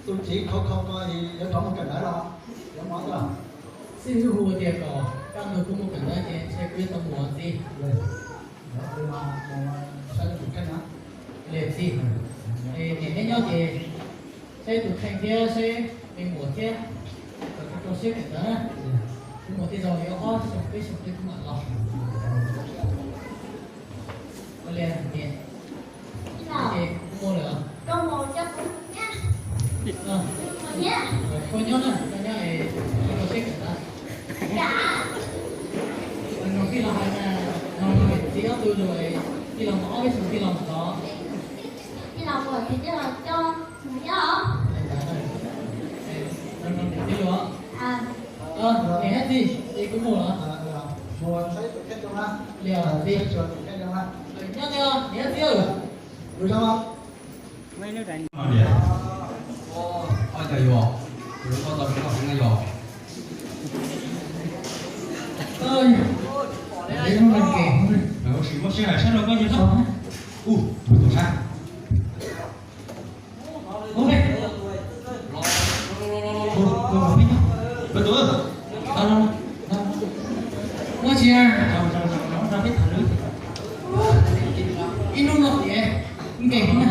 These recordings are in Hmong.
Tus txiv khov kho ko yuav rov mus kawm ntawv los yuav mov tau. Xib hwb hu tias kom kaj ntug kuj mus kawm ntawv ces ntshe kuv yuav tau mus txiv. Li txiv, niam neb nyob ces saib tus kheej thiab saib me muam thiab, kom rau siab kawm ntawv na. Kuv mus tej zaum yuav ob xyoo peb xyoo tej kuv mam los. Ua li niam, ces kuv mus lawm. Koj nyob na, koj nyob es rau siab kawm ntawv. No tij laug hais na, no niam txiv ob tug lus, tij laug mus ob peb xyoo tij laug mus tod. Tij laug mus ces tij laug coj mus nyob os. Niam thiab txiv, es kuv mus lawm. Li os txiv. Nyob tij, niam thiab txiv. Ua tsi, ib hnub no tias nkees na.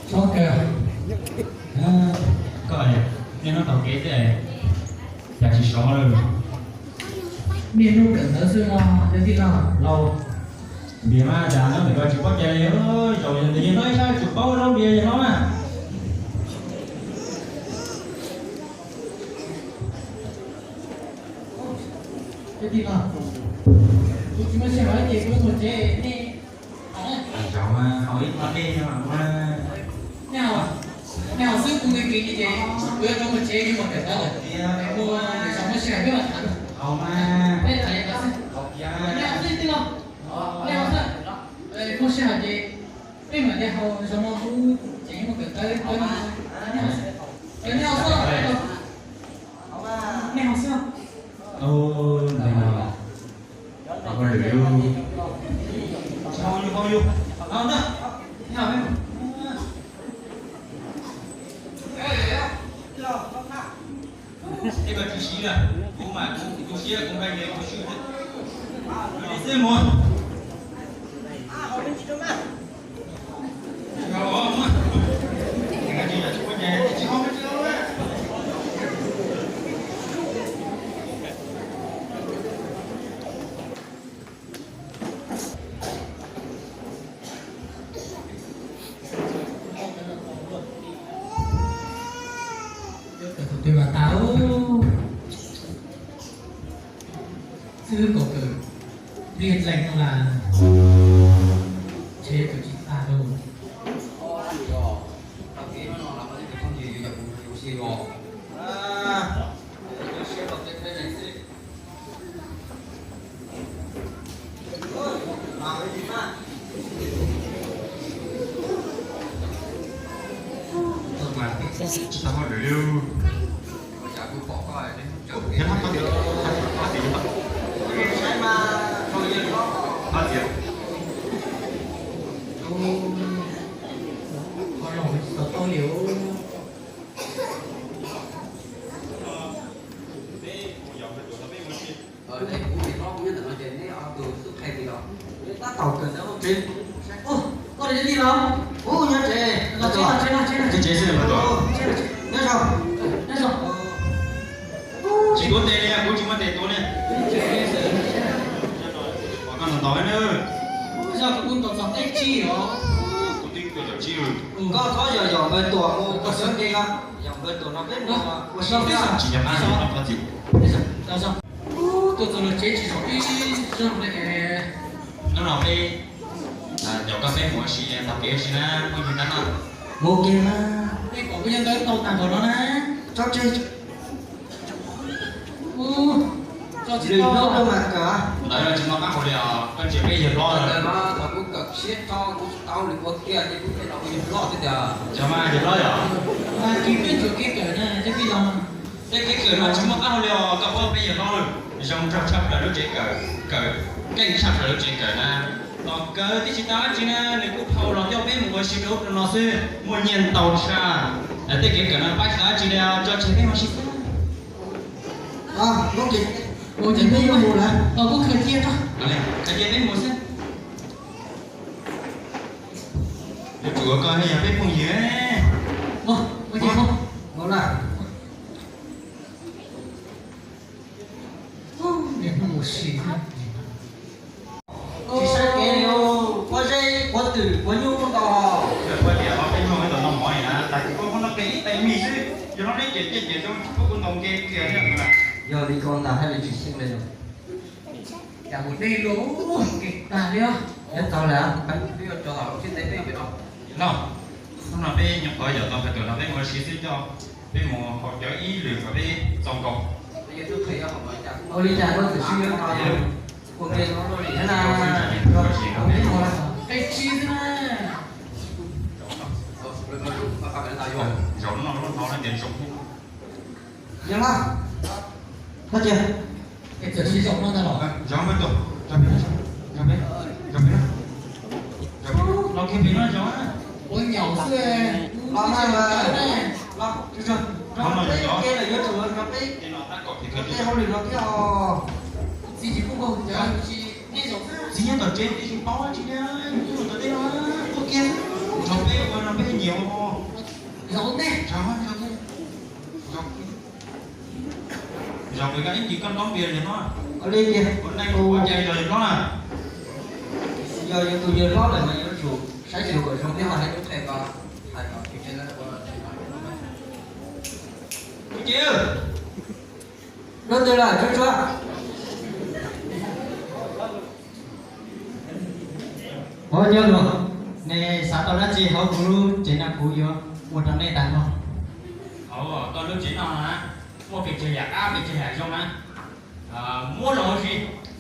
Txhob kawg. Koj niaj hnub taug kev xwb, cas tsis sov lawm. Niaj hnub kawm ntawv xwb no yog tij laug laus. Npias mas cas no ntawm ko tsis paub cai li, zaum yog ntawm yawg hlob ib sab tsuas paub zaub npias yawg hlob na. Tij laug, kuv tsis muaj sij hawm ces kuv mus tsev nej. Zaum mas haus ib qho dej no mas. Nej haus xwb, kuv nkees nkees li ces kuv yuav rov mus tsev, yuav mus kawm ntawv lawm. Mus, zaum muaj sij hawm peb mam tham. Haus mas. Peb tham li ntawd xwb. Nej haus xwb tij laug. Nej haus xwb. Muaj sij hawm ces peb mam li haus, zaum no kuv tseem yuav mus kawm ntawv. Nej haus xwb. Nej haus xwb. Ej, koj tsis siv na, kuv mas kuv tu siab kuv nqa nyias kuv swb li xwb mus. Tus twg mas tau. Xib hwb Kaus Kawm, pliag dlees no las ntshe tus tsis tag lauj. Neb kuv niam hlob kuv nyob ntawm no ces neb ob tug xub qhia li los neb tab tom kawm ntawv ua tsev. Koj li los, kuv nyob tsev, tsev tsev xwb. Nyob zoo. Tsis tuav tes li, kuv tsis muaj tes tuav li. Koj ntaus ntaus na. Kuv twb Koj txhob yog yog npawg Tuam mus koj sawv nqi no, yog npawg Tuam no peb mus ua si tsis yog qab no qhov txim. Tuaj txog lawv tsev tsis zoo ib zaug li. Hnub no peb cov koj peb mus ua si tau kev ua si na, phooj ywg tab no. Mus kiag na. Peb kom peb nyob ntawd tau tag npaum no na. Tsob tseg. Lwm hnub rau mas kawm. Ntawd tsis muaj qab hau li os, koj ntsia peb yawg hlob lawm. Thaum kuv kawm siab tso kuv tsis tau li ua kiag ces kuv pheej los ua yawg hlob xwb tiag. Cov mas yawg hlob yom. Kis peb ntsuas kev kawm na, peb los. Tej kev kawm no tsis muaj qab hau li os, koj paub peb yawg hlob lawm. Zoo nraug tshaj plaws lub tsev kawm, kawm keej tshaj plaws lub tsev kawm na. Tos kawg tib tsis tau dab tsi na, nws kuj dhau los coj peb mus ua si rau ub rau no xwb, muaj nyiaj ntau tshaj. Tej kev kawm no pab tsis tau dab tsi li, tso tseg peb mus ua si xwb. Ua ces peb yuav mus lawm, koj kuj khaws cia tso. Khaws cia peb mus xwb. Yuav tsum ua koj yog peb phooj ywg. Mus na. Tsis saib kev li, pob zeb, pob twm, pob nyuj ntau. Peb tias peb mloog ib tug noj mov li na, tas kis koj muab noj qe ib tais mis xwb, yog no neb ces ces zoo tsis pub kuv ntaus nce kiag thiab. Yog li koj ntag haj li tsis xyeej li los. Cas mus dej luaj kev tag li os. Neb tau lawm, peb yuav tso tom lub tsheb ntev peb yuav pem no. No, hnub no peb nyuam qhuav yom tau qhia tuam no peb mus ua si xwb coj peb mus haus cawv ib lwm kom peb txaus nkaus. Ua li cas koj txawm sib yuav tau ua ke no luaj li thiab na? Qe tsib xwb na. Zaum no lub hnov no ces zoo. Yog na, koj tias, es txawm sib zaum no ntag los. Zaum peb tuaj, zaum peb, zaum peb, zaum peb, zaum peb, los kiag pem no zaum. Ua nyaum xwb. Los na, los, zaum no zaum peb, yuav tsum los zaum peb, tej hauj lwm no thiab os. Txiv tsis pub koj cov tsis, nej zaum xwb. Txiv nyob tom tsev tsis paub tsis, nyob tom teb no, ua kiag, zaum peb ua no peb nyiam. Zaum ntej. Zaum pem koj ib kis koj ntaub npias yawg hlob. Ua li tias ua neej ua cas zaum yawg hlob na. Yog yog tus yawg hlob lawm mas yuav tsum saib xyuas kom zoo thiab mas hais lub qe ko, hais kom tsis ces lawv ua. Ces, rau twg lawm tsuag tsuag. Ua nyob luag, nej xav tau dab tsi hauv kuv lub tsev no kuv yuav ua rau nej tag nrho. Hauv koj lub tsev no na, muaj pes tsawg yam qab pes tsawg yam zoo na, muab los huv si.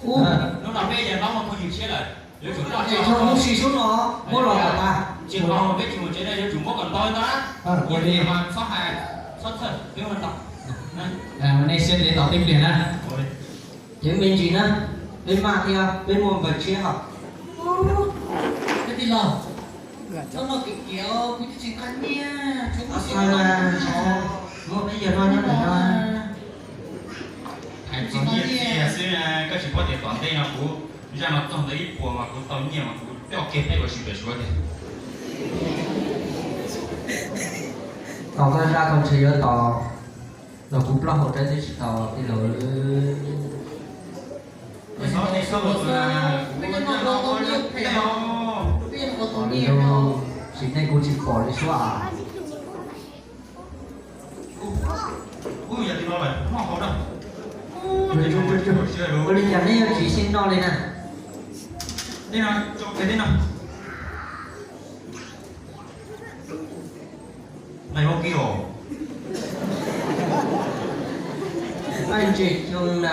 Hnub no peb yawg hlob muaj phooj ywg tshiab lawm, yuav tsum noj tso huv si sub no, muab los kom tag. Tsis tau peb tsis mus tsev no yuav tsum muab kom ntau ntau na. Ua li mas txhob hais, txhob txhawj, peb muab ntau. Nej siab ntev tos tib pliag na. Ces me ntsis na, peb maj thiab peb muaj npawg tshiab hos. Peb tij laug, txhob noj kiv kiav, kuv twb tsis nqa nyiaj, tsuav muab peb yawg hlob nyob ntawm no. Hais txog nyiaj txiag xwb na, koj tsis paub tias tom ntej no kuv zaj no txog ntawm ib puas mas kuv tau nyiaj mas kuv coj kiag peb ua si pem Suav tiag. Tos koj zaj koj ntshe yuav tos, los kuv plaub hau rab twb tsis tau tij laug. Tsis nej kuv tsis pom li suab. Ua li cas nej yuav tsis xyeej noj li na? Nqaij ntses xyoo na,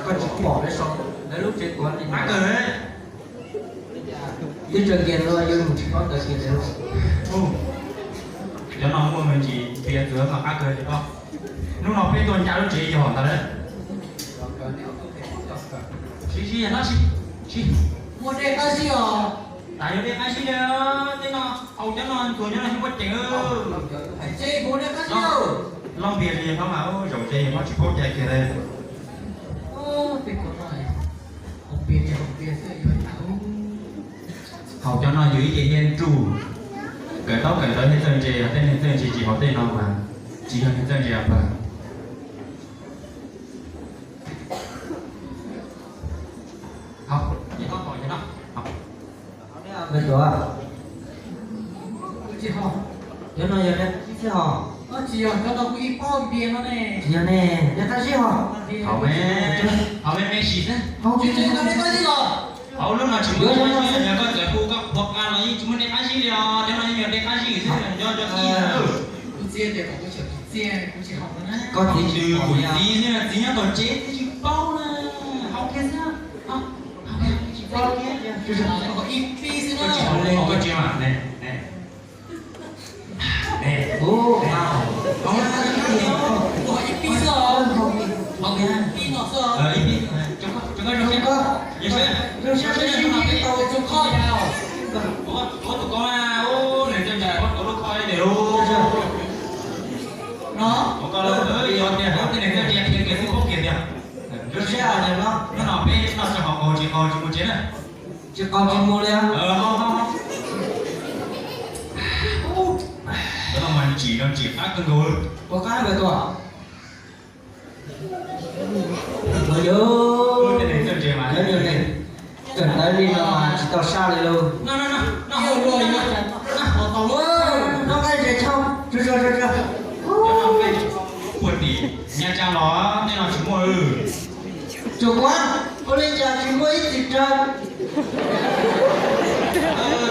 koj tsis pom lawv sau lawv lub tsev tuav li. Twb tseem kiag no yuav mus tsis paub ntawd kiag li. Cov no muaj me ntsis piav txwv mas qab kawg li os. Hnub no peb tuaj ncaj lub tsev yog ntag lawm. Sib sib yog no sib, sib. Muaj dej qab zib os. Tas yuav dej qab zib li, tej no haus cov no ntxuag cov no tsis muaj ceem. Ces muaj dej qab zib. Loj npias li no mas zaum ze no tsis paub cai kiag li. Haus cov no yus ib ce hiab nruj. Kawm taub kawm ntawv niag txawj ntse, tej niag txawj ntse tsis haus tej no mas tsis yog niag txawj ntse pag. Haus, ces koj haus cov no. Tsis yog, tsis yog, cov no kuv ib paub npias no ne. Tsis yog ne, yog qab zib hos. Hauv me, hauv me me sim xwb. Hauv lub no tsis muaj qab zib, yog koj txawm hu koj qhuas qa los yeej tsis muaj nej qab zib li os, cov no yeej yog nej qab zib xwb, nco nco ib yam. Kuv txiv tias kom kuv tseem txiv, kuv tsis haum no na. Koj txiv tsis haum kuv txiv xwb, txiv nyob tom tsev txiv tsis paub na, haus kiag xwb. Ib pib xwb na. Koj tsis haum, koj tsis haum mas ne. Tsis qaug tsis mus li. Cov no mas ntsim no ntsim qab kawg nkaus. Ua qab nkawd tua. Ua yus, cov nyuag neeg tseem tawv li no mas tsis tau sab li lauj. Noj nqaij ntses tsho, tsuag tsuag tsuag tsuag. Puag tim Nha Trang los tej no tsis muaj. Tsuas kuv, ua li cas tsis muaj ib txwm raws.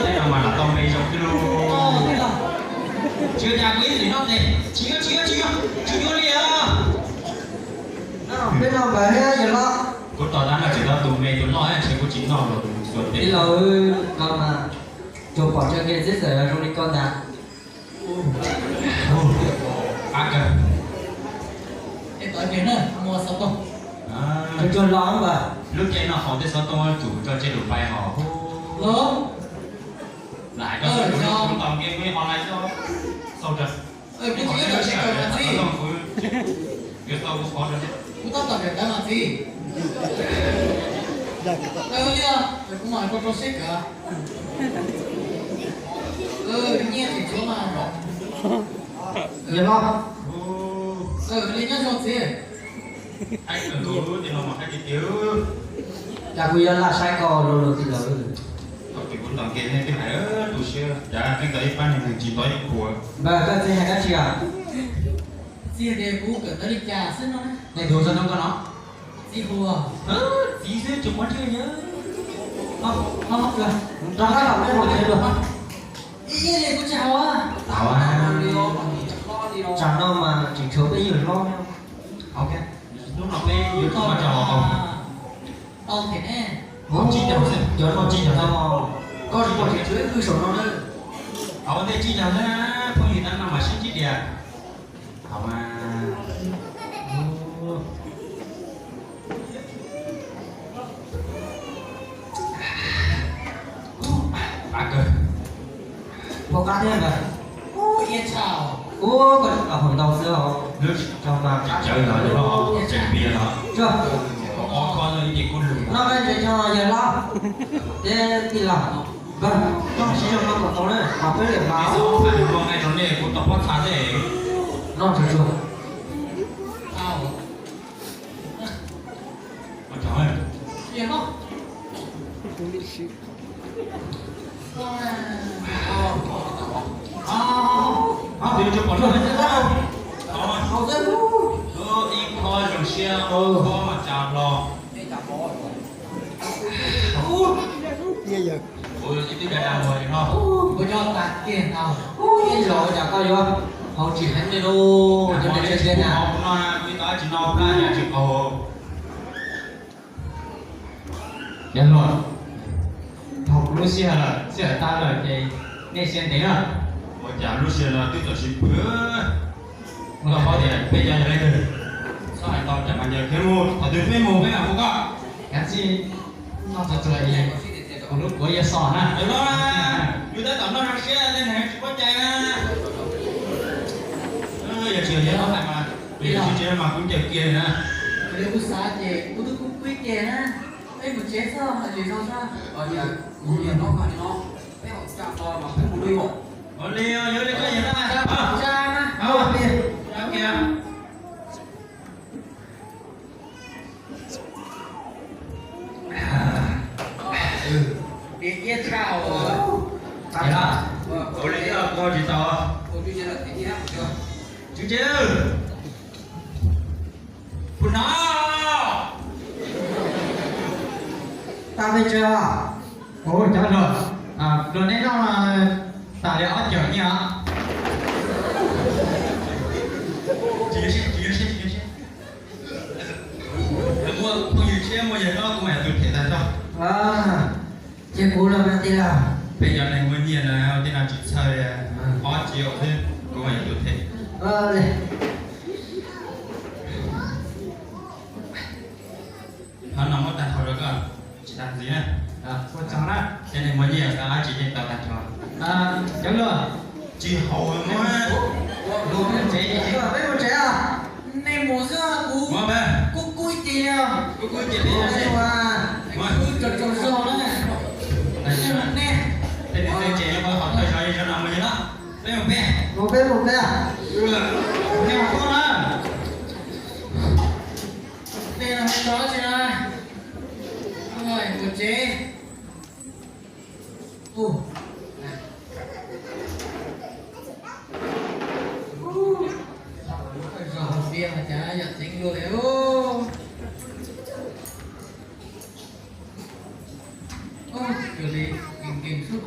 Tej no mas lam tau npe zoo xwb lauj. Tsis ua cas kuv ib txwm noj tes. Tsis yuav, tsis yuav, tsis yuav, tsis yuav li os. Peb noj npaws thiab yawg hlob. Kuv tos tab no tsis tau tus me tus loj ntshe kuv tsis noj los tus xuas tes. Ib los koj mas tsuas pom tsawg nqe xwb txawm zoo li koj ntag. Qab kawg. Tsuag tsuag los mas. Lub caij no haus tej xov tooj tsum tso tseg lus pais hos. Los hais koj xwb, kuv tos nqe kuv ho lais xwb. Xauj tso. Kuv tsis yuav tom tsev kawm mas txiv. Kuv tau tom kawm ntawv mas txiv. Li, kuv mam koj rau seb kawm. Nyiaj tsis tshuav mas. Yog los. Li nyob zoo txiv. Cas kuv yuav laj saib koj lus lus tij laug. Thaum twg kuv ntaus nqe nej twb hais tu siab, cas koj ntaus ib pab neeg tsis ntaus ib puas. Npawg, koj txiv hais dab tsi os? Txiv tias kuv kawm ntawv li cas xwb no. Nej tus xov tooj koj no? Txiv hu. Txiv xwb tsis quav ntsej yawg. Rov qab los peb mus tsev dua. Ib yam li kuv tsis haus. Tsam no mas tseem tshuav peb yawg hlob. Hnub no peb yuav tuaj mus tso. Tau them ne. Cov no tsib caug no, koj tsis pom tseem tshuav ib hwj saum no na. Tau ntej tsib caug na, phooj ywg tab no mas sib ntsib diam. Thaum mas qab kawg. Pom qab thiab ntag. Ub, koj tsis tau haus ntau xwb os. Lub tsaug mas qab cawv los, tseem pias los. Noj nqaij ntses tsho yawg hlob thiab tij laug. Koj sib zog no kom tau na, mas peb liam mas. Kuv tau pob txha thiab. Noj tsuag tsuag. Ib qho zoo siab, ob qho mas cas los. Ua ib tug da da luag li no, ua nyob tas kiag ntau. Ib zaug cas koj yuav haus tsis heev li lauj, cov niam txiv na. Kuv tsis tau dab tsi no plab yam tsis qaug. Yog los, thaum kuv lub sij hawm lawm, sij hawm tag lawm ces nej sia ntev na. Ua cas lub sij hawm no twb txawm sib pw. Koj paub tias peb cov yog leej twg? Txhob hais tau cas mas yog khiav mus, thaum twg peb mus peb mam hu koj. Kav tsij noj txog txog kuv lub kuav yog xom na. Yog los, yus tab tom noj zoo siab tej neeg tsis paub cai na. Yog tsis yog yog hais mas, yog tsis tsev mas kuv ncaws kiag na. Kuv xav ces kuv twb kuj kuib kiag na. Peb mus tsev xwb, tsis zoo xwb. Ua li, yog li koj yog na. Ua li koj tsis tau. Tswv Tswv, kuv hnov. Tag peb tsev os. Ua cov hluas, luag nej noj tas li ob cawm nyiaj os. Tsis yuav siab, tsis yuav siab, tsis yuav siab. Muaj phooj ywg tshiab muaj yawg hlob kuv mam yuav tus them tag tso. Cia kuv los mas tij laug. Peb cov neeg muaj nyiaj no tej no tsis txhawj li, ob tsis yog xwb, kuv mam yuav tus them. Qhov no muab tag nrho rau koj, tsis tas ntxiv na. Ua tsaug na. Cov neeg muaj nyiaj tau dab tsi yeej tau tag nrho. Cov hluas, tsis haum muab. Peb mus tsev os. Nej mus xwb, kuv kub kub ib ce li os. Kub kub ib ce li os. Kuv tsaug tsaug zog na. Nej, peb tsev yuav mus haus thawj zaug li zog no mus li no. Peb mus peb. Mus peb, mus peb. Nej mus peb na. Tej no tso tsis na. Mus tsev. Ua, zog hauv tiaj mas cas yam ceev luaj li. Ua, kawg li, nkees nkees xwb.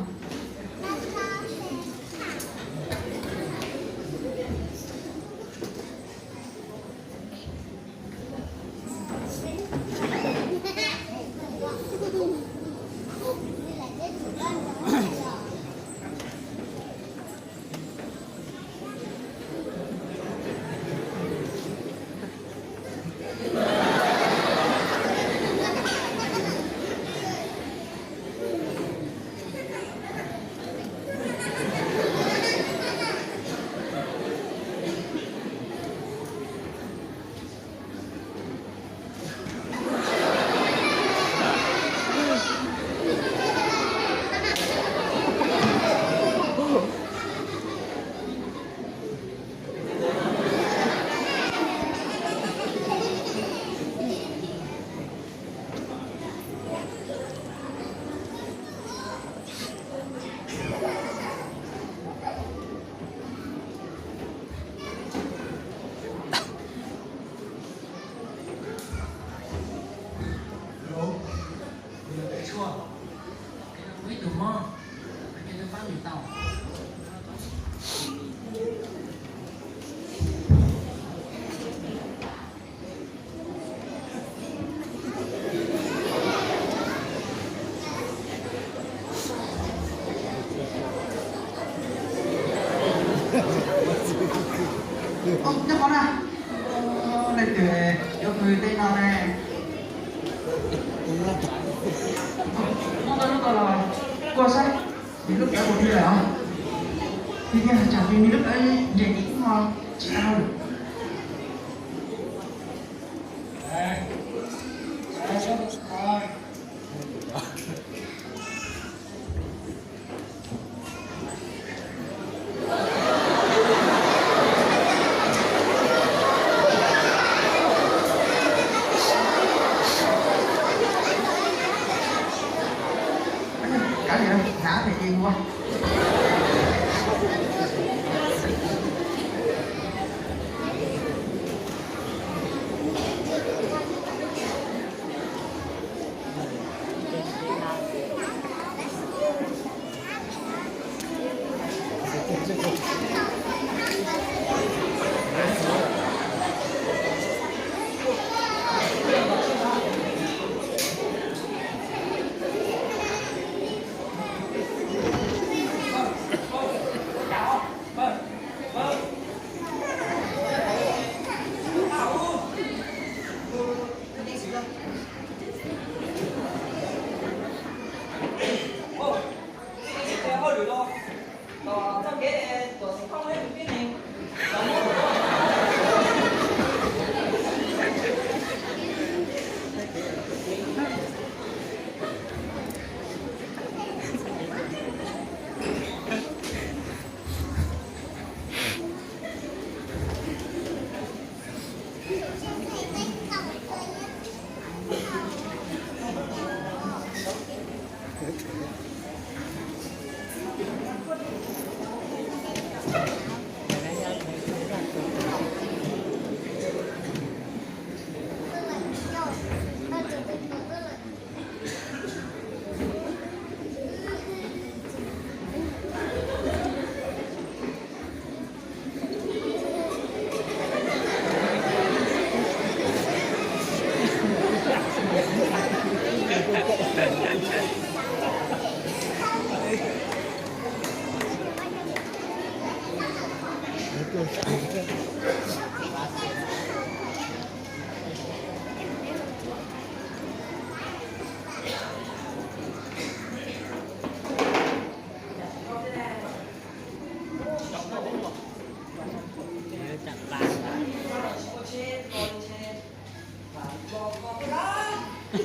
Nyob qhov na, leej twg yuav pw tej no ne? Muab koj lub ko los kuaj saib, nws lub plawv puas pw lawm os. Tiag tiag, tsam nws lub plawv nres tim ub no tsis tau lawm. Kav liam, hnav pem ces ua.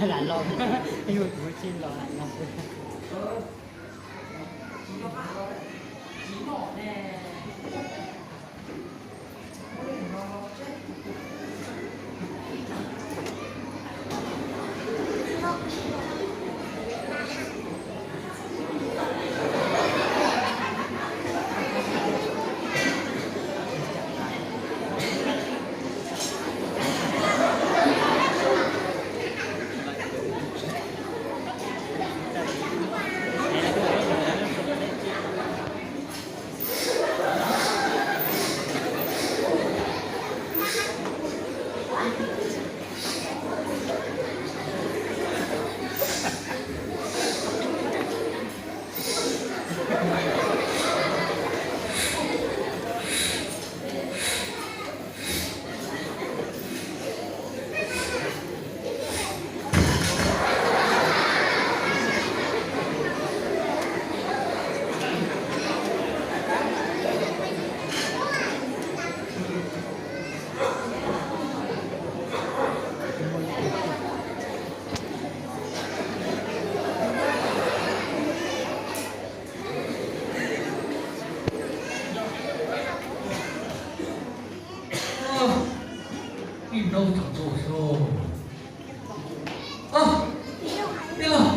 Lam los, yus kuv tsis los lam los. Ib nraub thaum ntxuav xwb. Tij laug,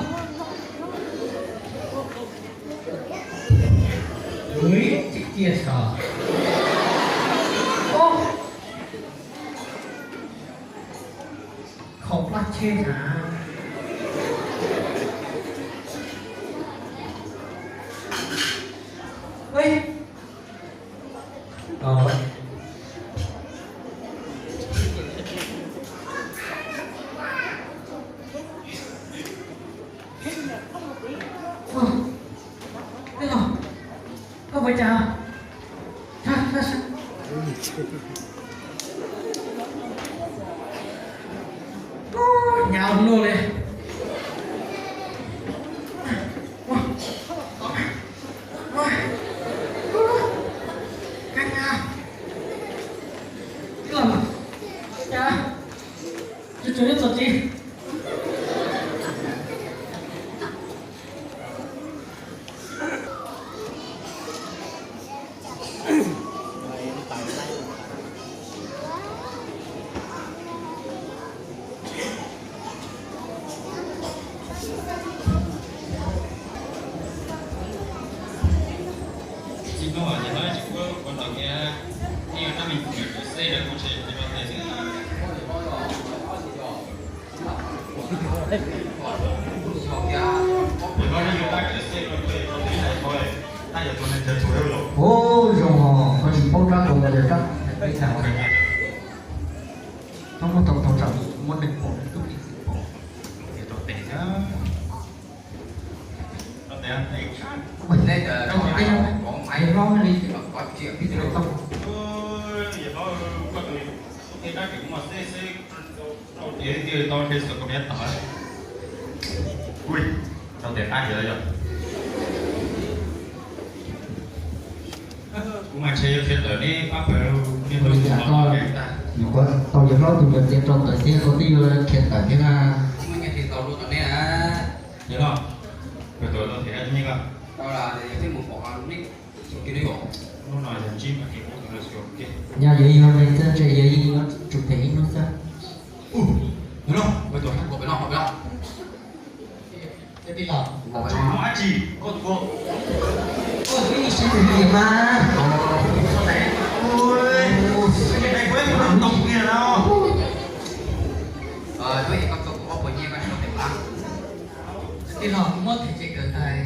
tsis cia sav. Khaum plab tsheb na. Koj puas cas? Hnyav luaj li. Koj tsuas tsuas nyob txog tsev. Ub, zoo os, koj tsis paub rab kaus ntawd, rab kaus ntawd. Txhob muab tau tau tsam muab neeg pom, tub ib txwm pom. Ua teb, ua teb, ua teb li, tau. Ui, tau tes qab yog. Kuv mas ntshe yuav khiav tawm neb pab pawg, neb hu tau yawg hlob tus cov txiav rau tawm thiab, koj twb yuav khiav tawm thiab na. Yawg hlob, pawg tuam tau them dab tsi koj? Hnub no yog ntsib mas ces kuv tus lawv xyuas kiag. Yog yuav yog li xwb, ntshe yog yeej yuav tsum them ib hnub xwb. Yawg hlob, pawg tuam sab nkaus pem no, pem no. Tij laug, muaj dab tsi koj tuaj? Koj twb ib sab tus niam mas. Tij laug, muab them ces kawm ntawv,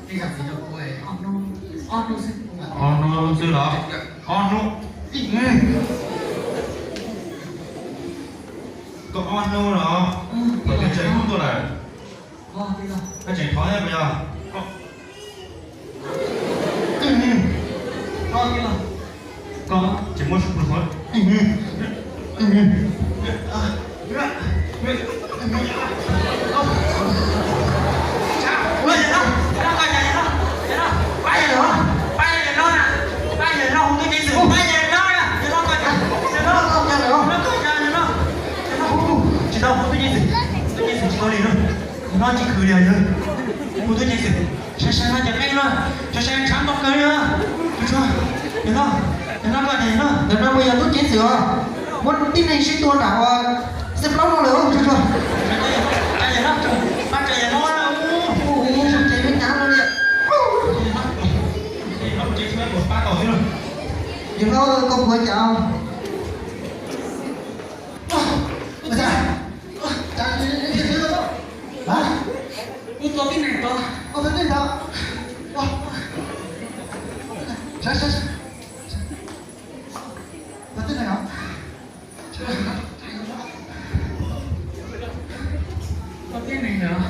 tej zam txiv rau kuv ob hnub, ob hnub xwb. Ob hnub xwb los? Ob hnub. Koj ob hnub los? Koj twb tseem hnub tuaj lawm. Koj tseem thov thiab puas yog? Koj, tij laug, Koj tsis muaj sus pluag. Tsis tau, hu tub ceev xwm, tub ceev xwm tsis tau li no. No tsis khwv li os. Hu tub ceev xwm. Sai sai no ces qeeb no, sai sai ntshav nto kawg li os. Tsuag tsuag, yog no, yog no koj ces no. Ntawm no puas yog tub ceev xwm os? Muab tib neeg sib tua nram uas xeeb plaub no lawm tsuag tsuag. Pab tsa yam no, ub, ub, ub, ces me cav no li. Yog no koj puas cas? Ua tau tib neeg tod, ua tau tib neeg tod. Sawv, sawv, sawv. Tau tib neeg os. Tau tib neeg os.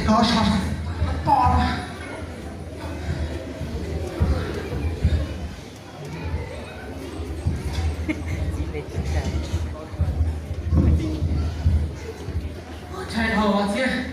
Thov so, pom no. Tshais dhau txiab.